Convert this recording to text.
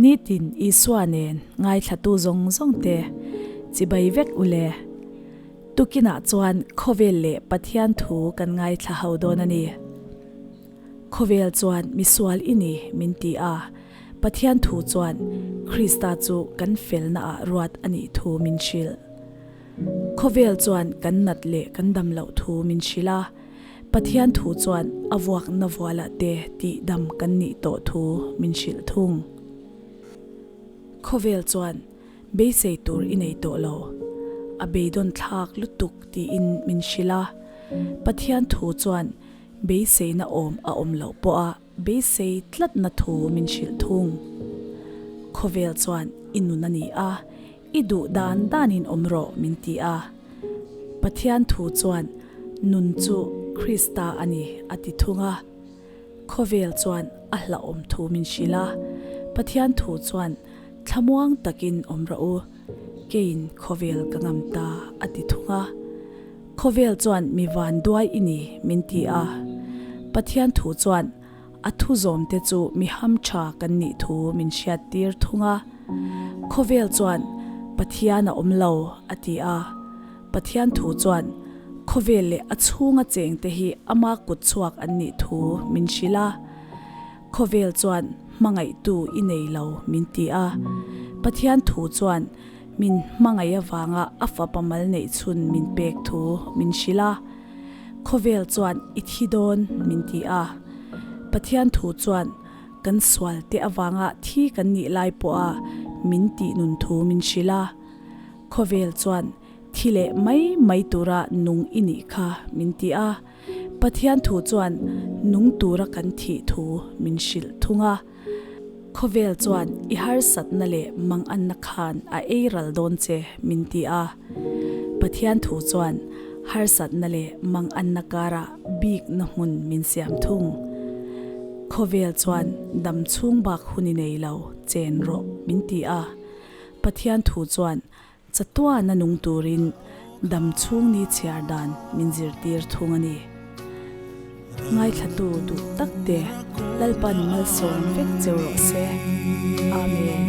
Nitin Isua nen ngaithlatu zawng zawng te chibai vek u le. Tukinah chuan khawvel leh Pathian thu kan ngaithla ho dawn a ni. Khawvel chuan misual i ni min ti a, Pathian thu chuan Krista chu kan felnaah ruat a nih thu min hrilh. Khawvel chuan kan nat leh kan dam loh thu min hrilh a, Pathian thu chuan a vuakna vualah te tih dam kan nih tawh thu min hrilh thung. Khawvel chuan beisei tur i nei tawh lo, a beidawn thlak lutuk tiin min hrilh a, Pathian thu chuan beiseina awm a awm loh pawha beisei tlatna thu min hrilh thung. Khawvel chuan i nun a ni a, I duh dan danin awm rawh min ti a. Pathian thu chuan nun chu Krista a ni a ti thung a. Khawvel chuan a hlauhawm thu min hrilh a. Pathian thu chuan thlamuang takin awm rawh u, keiin khawvel ka ngam ta a ti thung a. Khawvel chuan mi vanduai i ni min ti a. Pathian thu chuan A thu zawmte chu mi hamtha kan nih thu min hriattir thung a. Khawvel chuan Pathian a awm lo a ti a. Pathian thu chuan khawvel leh a chhunga chengte hi ama kut chhuak an nih thu min hrilh a. Khawvel chuan hmangaihtu i nei lo min ti a. Pathian thu chuan min hmangaih avanga a fapa mal neih chhun min pek thu min hrilh a. Khawvel chuan i thi dawn min ti a, Pathian thu chuan kan sual te avanga thi kan nih lai pawha min tih nun thu min hrilh a. Khawvel chuan thi leh mai mai tura nung i nih kha min ti a, Pathian thu chuan nung tura kan thih thu min hrilh thung a. Khawvel chuan i harsatna leh manganna khan a ei ral dawn che min ti a. Pathian thu chuan harsatna leh manganna karah bikna hmun min siam thung. Khawvel chuan dam chhung bak hun i nei lo chen rawh min ti a. Pathian thu chuan Chatuana nung turin dam chhung ni chhiar dan min zirtir thung a ni. Ngaithlatu duh tak te Lalpan malsawm vek cheu rawh se. Amen.